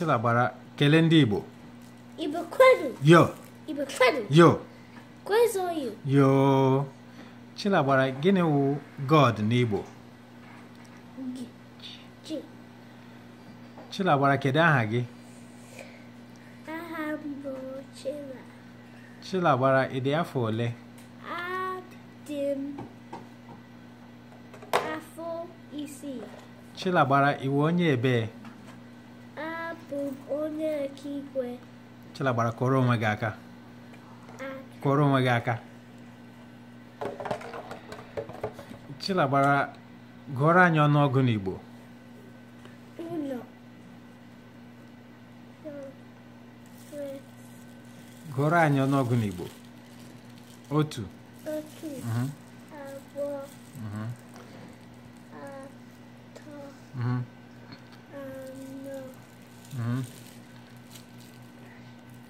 Chilagbara, kelee ndị Igbo. Igbo kwenu. Yo. Igbo kwenu. Yo. Kwezoyu. Yo. Chilagbara, gịnị wụ God n'Igbo? G. Chilagbara, kedu aha gị? Aha m bụ Chila. Chilagbara, ị dị afọ ole? Adị m afọ 6. Chilagbara, ị wụ onye ebee? Abụ m onye Okigwe. Chilagbara, kụọrọ onwe gị aka. Kụọrọ onwe gị aka. Chilagbara, gụọrọ anyị ọnụọgụ n'Igbo. 1 2 3. Gụọrọ anyị ọnụọgụ n'Igbo. 1. 1 2 3 4 5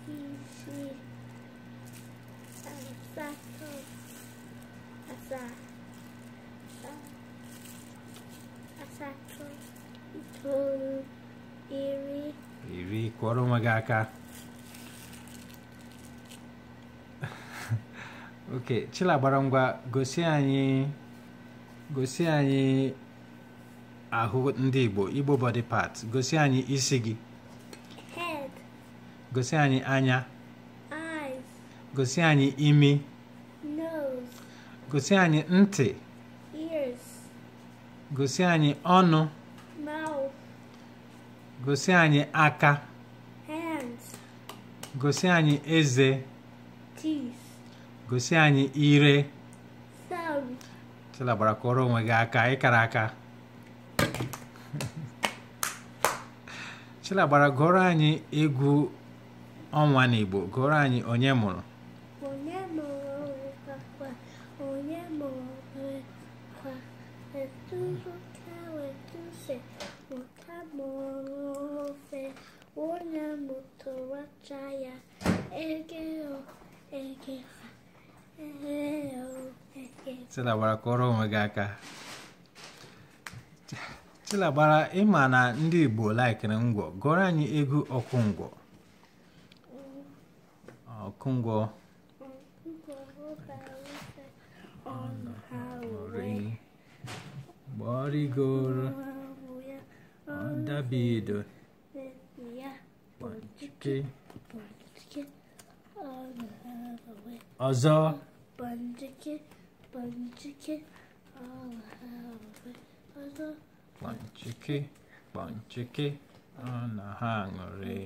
6 7 8 9 10. 10. Kụọrọ onwe gị aka. Ok, Chilagbara, ngwa gosi anyị ahụ ndị Igbo, Igbo body parts. Gosi anyị isi gị. Head. Gosi anyị anya. Eyes. Gosi anyị imi. Nose. Gosi anyị ntị. Ears. Gosi anyị ọnụ. Mouth. Gosi anyị aka. Hands. Gosi anyị eze. Teeth. Gosi anyị ire. Thumb. Chilagbara, kụọrọ onwe gị aka, ịkara aka. Chilagbara, gụọrọ anyị egwu ọnwa n'Igbo. Gụọrọ anyị Onye Mụrụ. Onye mụrụ kwa, onye mụrụ kwa, etuzuka wetuse, nwoke mụrụ ofe, onye mụtụrụ ya, ege o, ege fa, ege o, ege. Chilagbara, kụọrọ onwe gị aka. Chilagbara, ịma na ndị Igbo laikiri ngwọ. Gụọrọ anyị egwu ọkụngwọ. Ọkụngwọ. Gbọrịgoro ọdabido ọzọ. Kpọnchike, kpọnchike, ọ na ha aṅụrị.